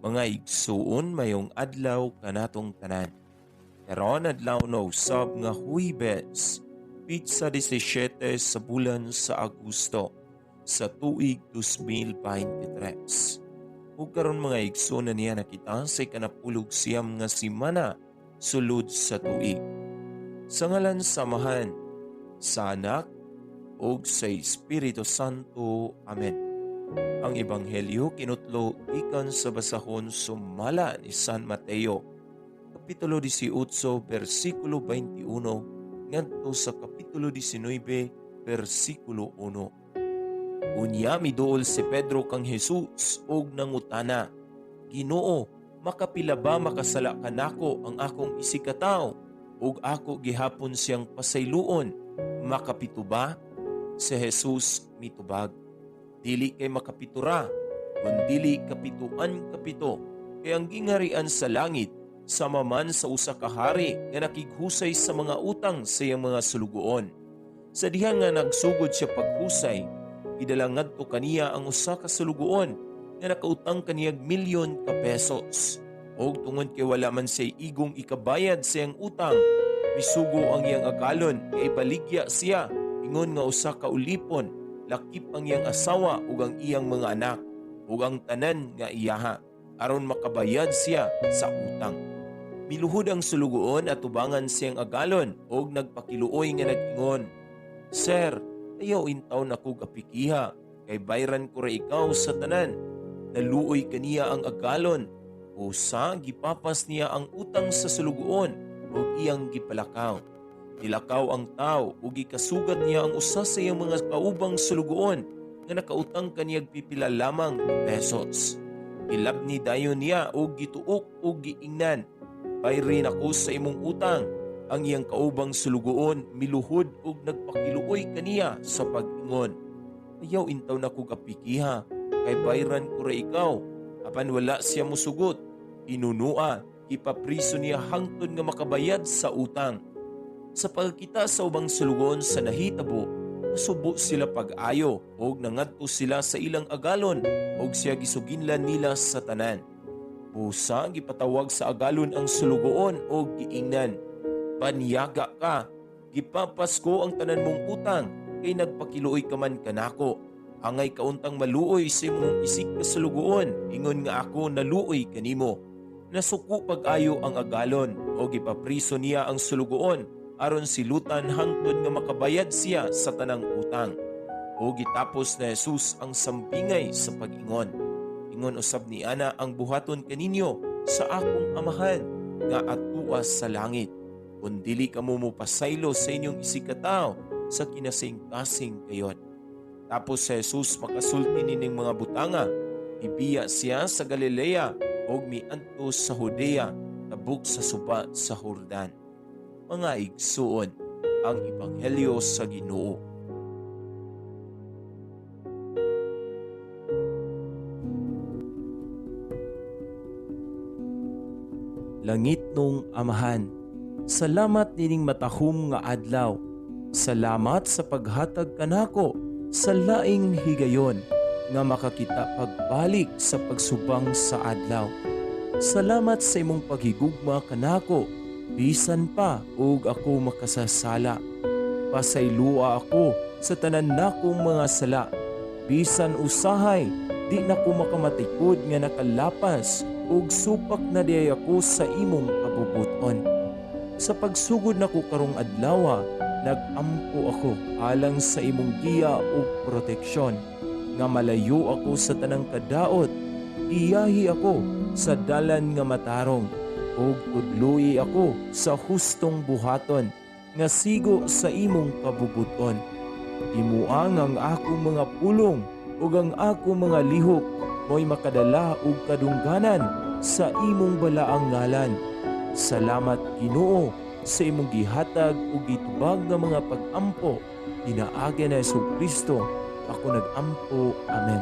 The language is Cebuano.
Mga igsuon, mayong adlaw kanatong tanan. Karon adlaw na usab nga Huwebes, pitsa 17 sa bulan sa Agosto sa tuig 2023. Ug karon mga igsuon na niya nakita sa ikanapulog siyam nga semana sulod sa tuig. Sa ngalan sa Amahan, sa Anak, ug sa Espiritu Santo. Amen. Ang Ebanghelyo kinutlo gikan sa basahon sumala ni San Mateo, Kapitulo 18, versikulo 21 ngadto sa Kapitulo 19, versikulo 1. Unya miduol si Pedro kang Jesus ug nangutana, "Ginoo, makapila ba makasala kanako ang akong isigkatawo ug ako gihapon siyang pasayloon? Makapito ba?" Si Jesus mitubag, "Dili kay makapitura, kundili kapituan kapito, kay ang gingharian sa langit sama man sa usa ka hari nga nakighusay sa mga utang sa iyang mga sulugoon. Sa diha nga nagsugod siya paghusay, gidala ngadto kaniya ang usa ka sulugoon nga nakautang kaniyag milyon ka pesos. Og tungod kay wala man siya'y igong ikabayad sa iyang utang, misugo ang iyang agalon nga ibaligya siya ingon nga usa ka ulipon, lakip ang iyang asawa ug ang iyang mga anak ug ang tanan nga iyaha, aron makabayad siya sa utang. Miluhod ang sulugoon at tubangan siyang agalon ug nagpakiluoy nga nag-ingon, 'Sir, ayaw intawn ako apikiha, kay bayran ko ra ikaw sa tanan.' Naluoy kaniya ang agalon, usa gipapas niya ang utang sa sulugoon ug iyang gipalakaw. Nilakaw ang tao ug gikasugat niya ang usa sa iyang mga kaubang sulugoon nga nakautang kaniyag pipila lamang pesos. Gilabni dayon niya ug gituok ug giingnan, 'Bayri nako sa imong utang.' Ang iyang kaubang sulugoon miluhod ug nagpakiluoy kaniya sa pag-ingon, 'Ayaw intaw nako apikiha, kay bayran ko ra ikaw.' Apan wala siya musugot. Hinunua, gipapriso niya hangtod nga makabayad sa utang. Sa pagkita sa ubang sulugoon sa nahitabo, nasubo sila pag-ayo ug nangadto sila sa ilang agalon ug siya gisuginlan nila sa tanan. Busa gipatawag sa agalon ang sulugoon ug giingnan, 'Banyaga ka, gipapas ko ang tanan mong utang kay nagpakiluoy ka man kanako. Angay kauntang maluoy sa imong isig ka sulugoon ingon nga ako naluoy kanimo.' Nasuko pag-ayo ang agalon o gipapriso niya ang sulugoon aron silutan hangtod nga makabayad siya sa tanang utang." O gitapos na Jesus ang sambingay sa pag-ingon, "Ingon usab ni ana ang buhaton kaninyo sa akong Amahan nga atua sa langit, kung dili kamo mopasaylo sa inyong isigkatawo sa kinasing-kasing kayod." Tapos si Jesus makasulti nining mga butanga, ibiya siya sa Galilea ug miadto sa Judea tabok sa suba sa Jordan. Mga igsuon, ang ebanghelyo sa Ginoo. Langit nung Amahan, salamat nining matahom nga adlaw. Salamat sa paghatag kanako sa laing higayon nga makakita pagbalik sa pagsubang sa adlaw. Salamat sa imong paghigugma kanako, bisan pa ug ako makasasala. Pasaylua ako sa tanan nakong mga sala. Bisan usahay, di nako makamatikod nga nakalapas ug supak na diay ako sa imong kabubuton. Sa pagsugod nako karong adlaw, nag-ampo ako alang sa imong giya ug proteksyon, nga malayo ako sa tanang kadaot, iyahi ako sa dalan nga matarong, ug tudloi ako sa hustong buhaton nga sigo sa imong kabubuton. Himuang ang akong mga pulong ug ang akong mga lihok mo'y makadala og kadungganan sa imong balaang ngalan. Salamat Ginoo sa imong gihatag ug gitubag nga mga pag-ampo. Pinaagi na Hesus Kristo ako nag-ampo. Amen.